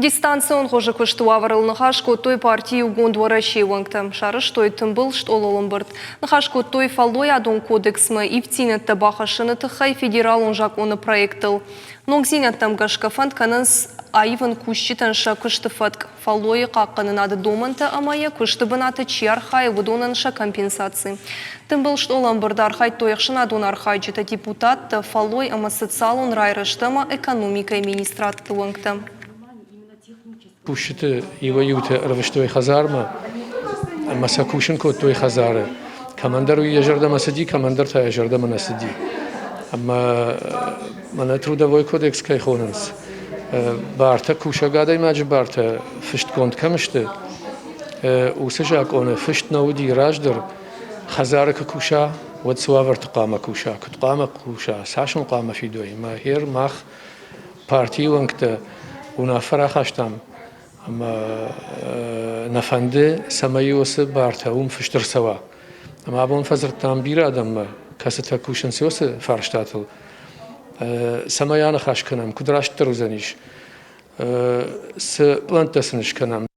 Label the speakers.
Speaker 1: Дистанцион хуызы куысты уавӕрыл ныхас кодтой парти Иугонд Уӕрӕсе уӕнгтӕ. Сарӕзтой тымбыл стъолыл ӕмбырд. Ныхас кодтой фӕллойадон кодексмӕ ивддзинӕдтӕ бахӕссыны тыххӕй федералон закъоны проектыл. Ногдзинӕдтӕм гӕсгӕ фӕнд кӕнынц аивын кусджытӕн сӕ куысты фӕтк, фӕллойы хъахъхъӕнынады домӕнтӕ ӕмӕ йӕ куысты бынаты чи архайы, уыдонӕн сӕ компенсаци. Тымбыл стъолы ӕмбырды архайдтой ӕхсӕнадон архайджытӕ, депутаттӕ, фӕллой ӕмӕ социалон райрӕзты ӕмӕ экономикӕйы министрадты уӕнгтӕ.
Speaker 2: Кусджыты иуӕй-иутӕ ӕрвыстой хӕдзармӕ ӕмӕ сӕ кусын кодтой хӕдзары. Кӕмӕндӕр уый йӕ зӕрдӕмӕ цыди, кӕмӕндӕр та йӕ зӕрдӕмӕ нӕ цыди. Ӕмӕ мӕнӕ трудовой кодекс кӕй хонынц, бартӕ кусӕг адӕймаджы бартӕ фыстгонд кӕм сты, уыцы закъоны фыст нӕ уыди раздӕр, хӕдзары куы куса, уӕд цы уавӕрты хъуамӕ куса, куыд хъуамӕ куса, цас ын хъуамӕ фидой. Ӕмӕ гъер мах партийы уӕнгтӕ уынаффӕ рахастам ӕмӕ нӕ фӕнды, цӕмӕй уыцы бартӕ уым фыст ӕрцӕуа. Ӕмӕ абон фӕдзырдтам бирӕ адӕммӕ, кӕцытӕ кусынц уыцы фарстатыл, цӕмӕй аныхас кӕнӕм, куыд растдӕр уыдзӕнис, цы пълӕнттӕ сын скӕнӕм.